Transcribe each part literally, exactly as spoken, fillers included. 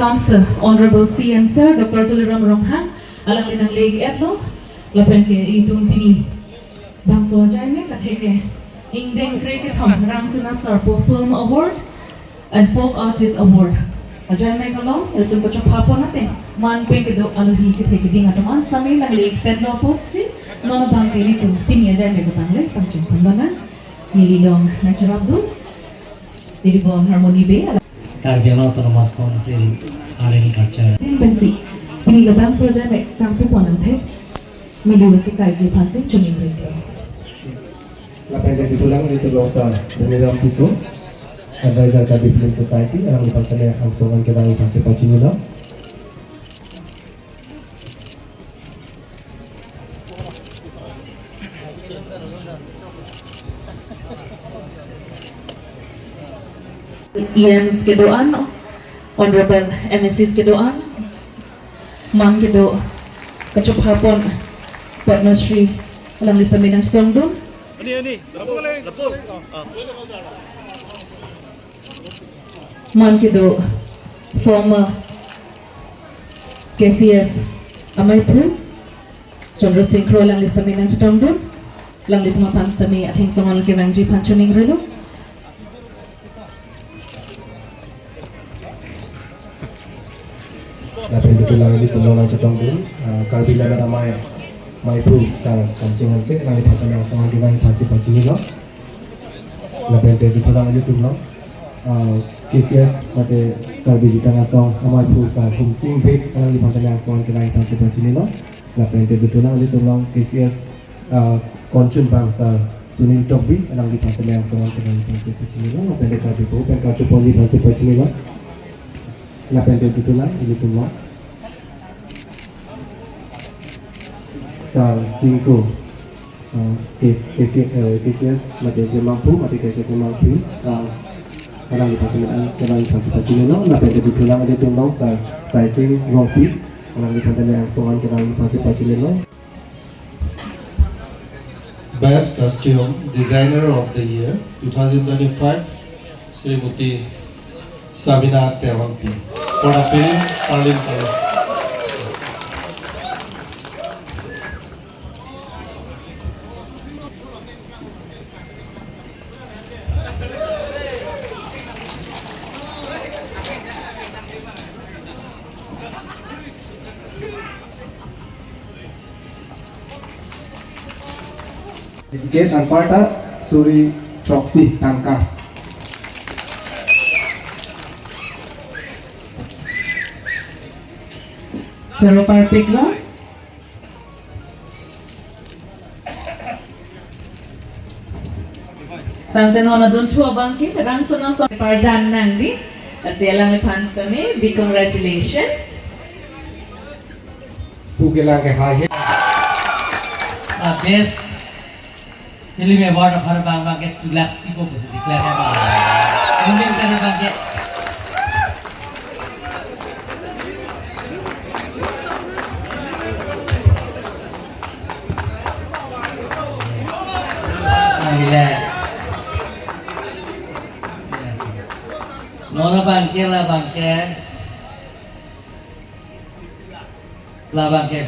Council, Honorable C M Sir, Doctor Tuliram Ronghang, alangli nangli-etlo, lapen ke itum pini bangso ajai me katheke ingdeng krekethom Rangsina Sarpo Film Award and Folk Artist Award ajai me kalong, itum kachopha pon ate man pen kedo alohi kethe keding atum an sami nangli-etlo apotsi non abang ke itum pini ajai me kepangle pangcheng pon lonang. Neli long nangcherapdun, neli bong Harmony Bey. Karbi Anglong Autonomous Council Art and Culture. Din pensi, pini labangso ajai me kangpu pon nangthe, milu ke kaiji aphansi choningri. Lapen ke ditulang ilitum along Sar Boniram Tisso, Advisor Karbi Film Society, alangliphan tame angsong an kevang aphansi pachinilo. E Ms kedo-an, Honorable M A Cs kedo-an, man kedo kachopha pon Padma Shri alangli sami nangchetongdun. Ani, ani, lapu, lapu. Ah. Man kedo former K C S amaiphu Chandra Singh Kro alangli sami nangchetongdun, alanglitum aphan sami atheng songon kevangji aphan choningrilo. Lapen ditulang ilitum along nangchetongdun, ah, Karbi Lammet Amei, maiphu Sar Kamsing Hanse, alangliphan tame angsong an kevang aphansi pachinilo. Lapen te ditulang ilitum along, ah, K C S mate Karbi Jutang Asong amaiphu Sar Humsing Bey, alangliphan tame angsong an kevang aphansi pachinilo. Lapen te ditulang ilitum along K C S, ah, Konchunbang Sar Sunil Tokbi, alangliphan tame angsong an kevang aphansi pachinilo. Lapen te karjupo pen karjuponji aphansi pachinilo. Lapen te ditulang ilitum along Sar Singko, ah, K-, K C, eh, K C S mate Klemangphu, mate K C S Klemangphu, ah, alangliphan tame angsong an kevang aphansi pachinilo. Lapen te ditulang ilitum along Sar Saising Rongpi, alangliphan tame angsong an kevang aphansi pachinilo. Best Costume Designer of the Year two thousand twenty-five, Srimati Sabina Terangpi. For the film, Arlene Terangpi. Ticket anparta suri throksi tangka. Choro parpiklo. Tangte non adunthu abang ke Rangsina Sarpo parjan nangji. Lasi alangliphan sami big congratulations. Pu kelang ke hai he. Ah, best film award aphan abang abang ke two lakhs kipu pusi declare abang. Mungkin karena abang ke Alila. Non abang ke, labang ke. Labang ke.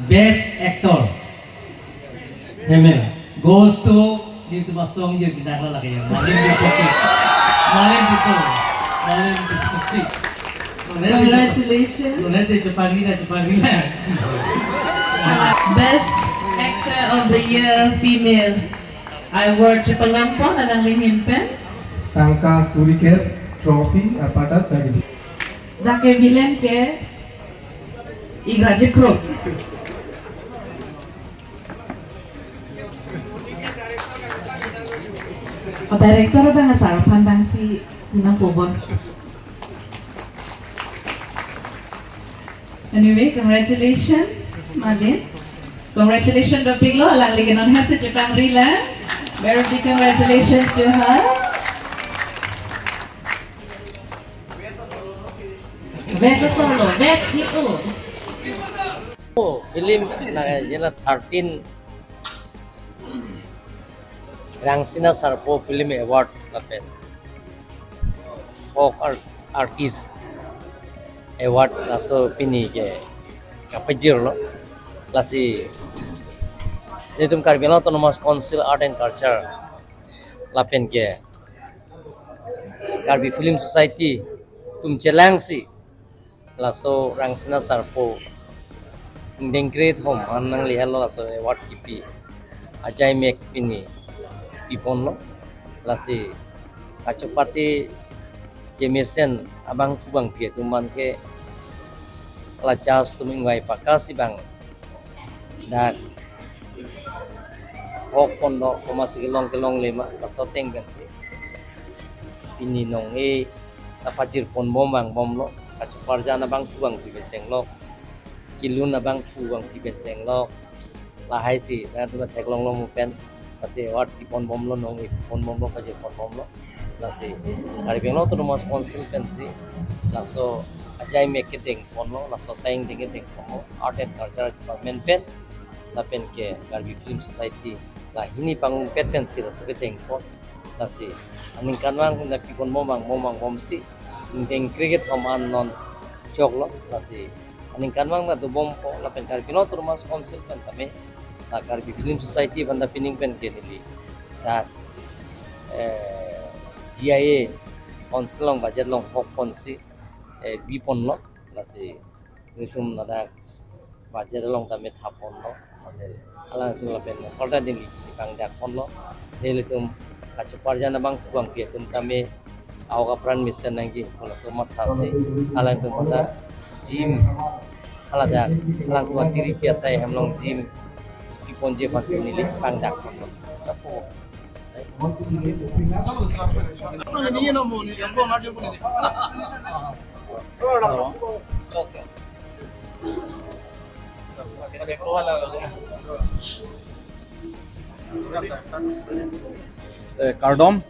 Best actor. Female. Goes to, di tu masong je kita lagi ya. Malin di putih. Malin di putih. Malin di putih. Congratulations. Congratulations, cepat gila, cepat gila. Best Actor of the Year Female Award chepalongpon alangli ahin pen. Tangka suri kep, trophy, aparta certificate. Dak ke villain ke igraji kro. O director abang asar aphan abang si nangpobon. Anyway, congratulations, Malin. Congratulations, dopiklo, alangli ke non hasi chepangri lang. Very big congratulations to her. Best solo, best hero. Oh, film na jela thirteen. Rangsina Sarpo Film Award lapen Folk Art- Artist Award laso pini ke kapajirlo. Lasi nelitum Karbi Anglong Autonomous Council Art and Culture lapen ke Karbi Film Society atum chelangsi laso Rangsina Sarpo ingdeng kre-kethom an nanglihelo laso award kipi ajaimek pini piponlo. Lasi kachopate kemesen abangphu bangphi atum an ke la judge atum ingvai pakasi bang dak hok ponlo, komatsi kelong kelongle ma, laso ateng pensi pini nong-e kapajir ponbom vangbomlo. Kachoparjan abangphu bangphi pen chenglok, kelun abangphu bangphi pen chenglok, lahaisi nangtum theklonglo mo pen, lasi award piponbomlo, nong-e piponbomlo, pajir ponbomlo. Lasi Karbi Anglong Autonomous Council pensi laso ajaimek kedeng ponlo, laso asai ingdeng kedeng ponlo, Art and Culture Department pen lapen ke Karbi Film Society, la hini pangpet pensi laso kedeng pon. Lasi aningkanvang pen piponbom vangbom vangbomsi ingdeng kre-kethom an non choklo. Lasi aningkanvang ta dobompo, lapen Karbi Anglong Autonomous Council pen tame, la Karbi Film Society pen ta pining pen ke neli dak, eh, G I A Council along budget along hok ponsi, eh, biponlo. Lasi nelitum ladak budget along tame thap ponlo. Lasi alangtum lapen korta ding pangdak ponlo. Nelitum kachoparjan abangphu bangphi atum tame ahok apran mesen nangji pu laso mathasi alangtum pada gym, haladak alangtum atiripi asai hem along gym piponji aphansi neli pangdak ponlo. Tapo. Eh, kardom,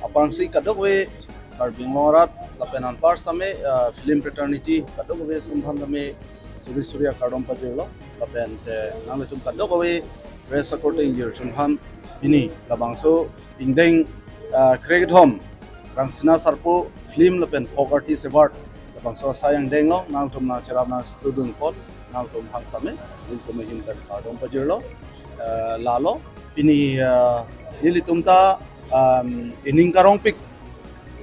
aphrangsi kadokave Karbi Anglong arat lapen anpar same, ah, film fraternity kadokave atum aphan tame suri suri akardom pajirlo, lapen te nanglitum kadokave press akorte ingjir atum aphan pini labangso ingdeng, ah, kre-kethom Rangsina Sarpo Film lapen Folk Artist Award labangso asai angdeng along nangtum nangcherap nangchedun apot nangtum aphan sitame nelitum ahin pen kardom pajirlo. Eh, lalo pini, eh, nelitum ta, um, ining karongpik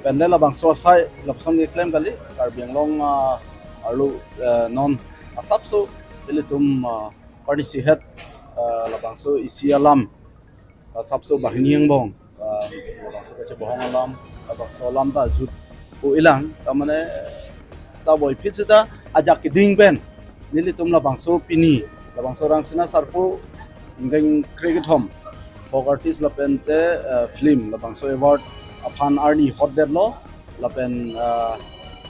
penle labangso asai lapuson keklem kali. Karbi Anglong, ah, arlo, eh, non asapso nelitum, ah, parnisi het, ah, labangso isi alam asapso banghini angbong, ah, labangso kachebohong alam, labangso alam ta jut pu ilang, ta mane, eh, sabo iphit seta ajak keding pen nelitum labangso pini labangso Rangsina Sarpo ingdeng kre-kethom Folk Artist lapen te, eh, Film labangso award aphan arni hotdetlo, lapen, ah,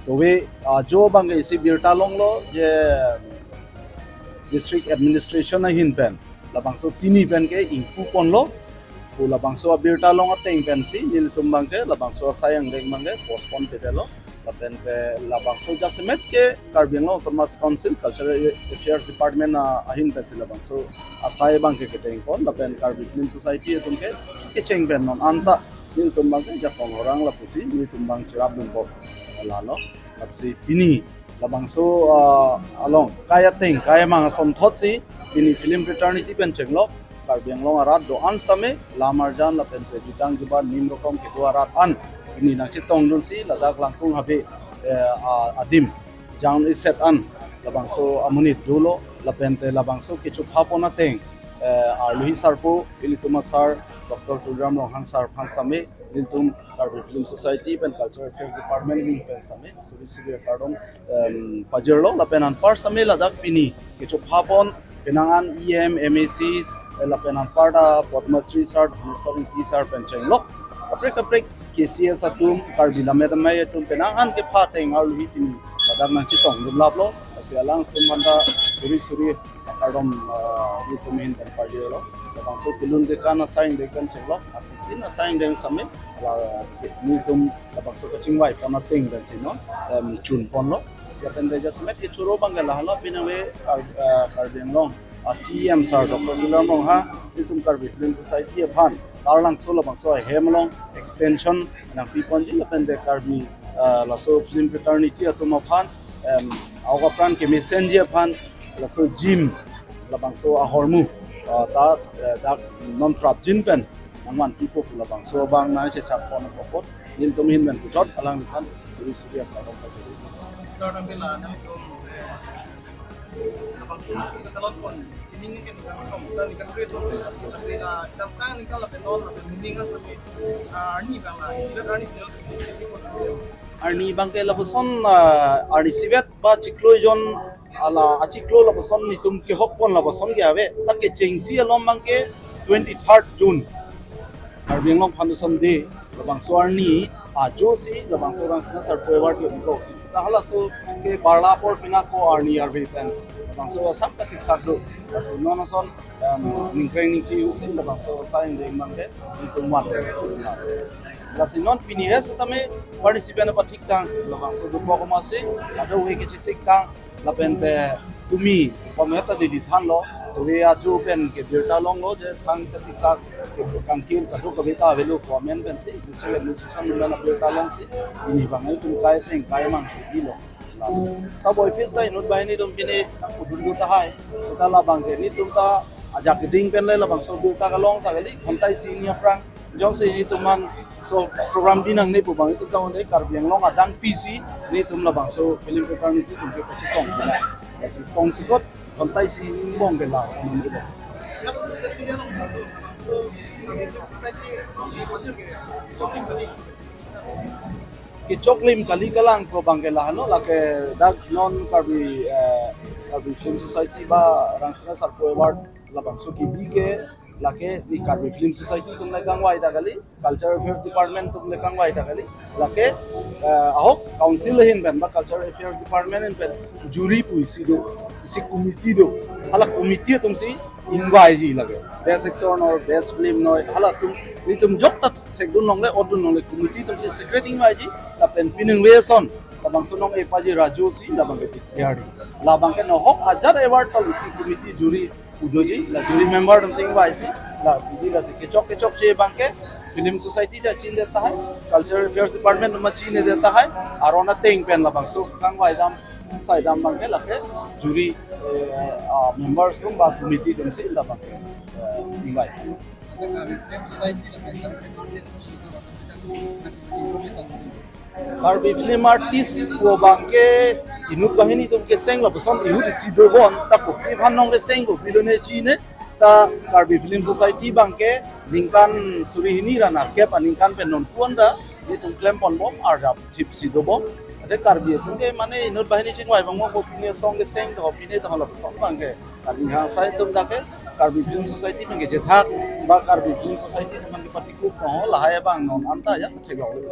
tove ajo abangke isi birta longlo je District Administration ahin pen labangso pini pen ke ingpu ponlo. Pu labangso abirta long ateng pensi nelitum abangke labangso asai angdeng abangke postpone pedetlo. Lapen ke labangso jasemet ke Karbi Anglong Autonomous Council Cultural Affairs Department, ah, ahin pensi labangso asai abangke kedeng pon, lapen Karbi Film Society atum ke kecheng pen non anta nelitum abangke jakong orang lapusi nelitum abang cherapdun pon lalo. Lasi pini labangso, ah, along kai ateng kai amang asonthotsi pini film fraternity pen chenglok Karbi Anglong arat do-an sitame lam arjan lapen te jutang jubat nim rokom kedo arat an pini nangchetongdunsi ladak Langkung Habe, eh, a- adim jang iset an labangso amonit dolo, lapen te labangso kechopha pon ateng, eh, arlohi sarpo ilitum asar Doctor Tuliram Ronghang sar aphan sitame nelitum Karbi Film Society pen Cultural Affairs Department ahin pen sitame suri suri akardom, em, pajirlo, lapen anpar sitame ladak pini kechopha pon penang an E M, M A Cs, eh, lapen anparta Padma Shri sar Dhaneswar Engti sar pen chenglok kaprek kaprek K C S atum, Karbi Lammet Amei atum penang an kepha ateng arlohi pini ladak nangchetongdun laplo. Lasi alangtum aphanta suri suri akardom, ah, nelitum ahin pen pajirlo. Labangso kelun kekan asai angdeng pen chenglok, asitin asai angdeng sitame la nelitum labangso kachingvai pon ateng pensi non, em, chun ponlo. Lapen te jasemet kechoro abangke lahelo, pini ave Kar- ah, Karbi Anglong a C E M sir Doctor Tuliram Ronghang, ilitum Karbi Film Society aphan Taralangso labangso ahem along extension nangpiponji lapen te Karbi, ah, laso film fraternity atum aphan, em, aok apran kemesenji aphan laso gym labangso ahormu, ah, ta, eh, dak non prapjin pen nangman pipo pu labangso abang nangchechak pon apot nelitum ahin pen puthot alangliphan suri suri aphan rong pajori. Sir, nang bila nang tum, eh, labangso nang katalon pon, sining ke nang katalon pon, nang katalon pon, kasi na, tangtang nang katalon pon, lapen meaning kan, tapi, ah, arni abang la, isivet arni silo, arni abang ke lapuson, ah, arni isivet ba chiklo jon ala achiklo lapuson nelitum kehok pon lapuson ke ave. Ta kechengsi along abang ke twenty-third June, Karbi Anglong Foundation Day, labangso arni ajo si labangso Rangsina Sarpo Award ke biko. Seta halaso ke barla apor pinako arni arve pen labangso asam kasiksak do. Lasi non ason, em, ningkreng ningki usin labangso asai deng abang ke nelitum wan. Lasi non pini he setame participant apa thik tang labangso dupo koma si ado we kechisik tang lapen te tumi pameta didi thanlo, tumi ajo pen ke birta longlo je thang kasiksak ke kangkir kado kabeta avelo comment pen si district administration men birta long si pini abang ilitum kai teng kai mang si pilo. Sabo office ta inut banghini atum pini nangpudun tahai. Seta labang ke nelitum ta ajak keding pen le labangso birta kalong sa kali, ghonta isi hini aphrang jongsi nelitum man so program binang ne pu abang ilitum ta onde Karbi Anglong adang pisi nelitum labangso film fraternity atum ke kachetong pina. Lasi tongsekot ghonta isi hini angbong ke la, anong ke la. Kalau social media no, so, Karbi Film Society, eh, macam ke, jogging tadi. Kechoklim kali kalang ko abang ke lahelo, lake dak non Karbi, eh, Karbi Film Society ba Rangsina Sarpo Award labangso kebi ke lake ne Karbi Film Society atum le kangvai ta kali, Culture Affairs Department atum le kangvai ta kali, lake, eh, ahok council ahin pen ba Culture Affairs Department ahin pen jury pu isi do, isi committee do, hala committee atum si ingvaiji lake. Best actor noi, best film noi, halatum, nelitum jokta thekdun longle, otdun longle, committee atum si secret ingvaiji, lapen piningve ason labangso nong-e pajir ajo si labang ke declare di. Labang ke nohok ajat award tal isi committee jury pu doji, la jury member atum si ingvaisi, la bidi lasi kechok kechokche abang ke Film Society ta chinidet tahai, Culture Affairs Department atum chinidet tahai, aron ateng pen labangso kangvai dam sai dam abang ke lake jury, eh, ah, members atum ba committee atum si labang ke, eh, ingvai. Karbi film artist pu abang ke inut banghini atum keseng lapuson ihut isi dobom, seta kopi aphan nangkeseng, kopi lone chine, seta Karbi Film Society abang ke ningkan suri hini ra nerkep aningkan pen non puan ta nelitum klemponbom, arjap thip si dobom. Ade Karbi atum ke mane inut banghini chingvai abang mo kopi ne song keseng do, kopi ne do lapuson abang ke. Karbi hang sai atum dak ke Karbi Film Society pen kechethak, ba Karbi Film Society pen kepatikuk, no, lahai abang non anta ya theklong le.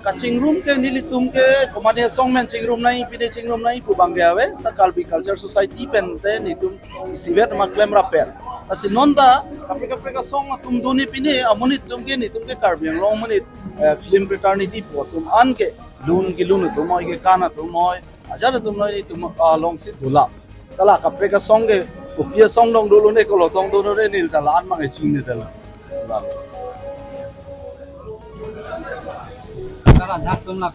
Kachingrum ke nelitum ke komane song men chingrum nai, pine chingrum nai pu abang ke ave, sa Karbi Culture Society pen te nelitum isivet ma klem raper. Lasi non ta kaprek kaprek asong atum do ne pine, amonit atum ke nelitum ke Karbi Anglong amonit, eh, film fraternity pu atum an ke lun kelun atum oi, kekan atum oi, ajat atum noi, itum along si dula. Tala kaprek asong ke, kopi asong dong dolo ne, kolo tong dolo ne, neli tala an mang eching ne tala. Tala ajat atum la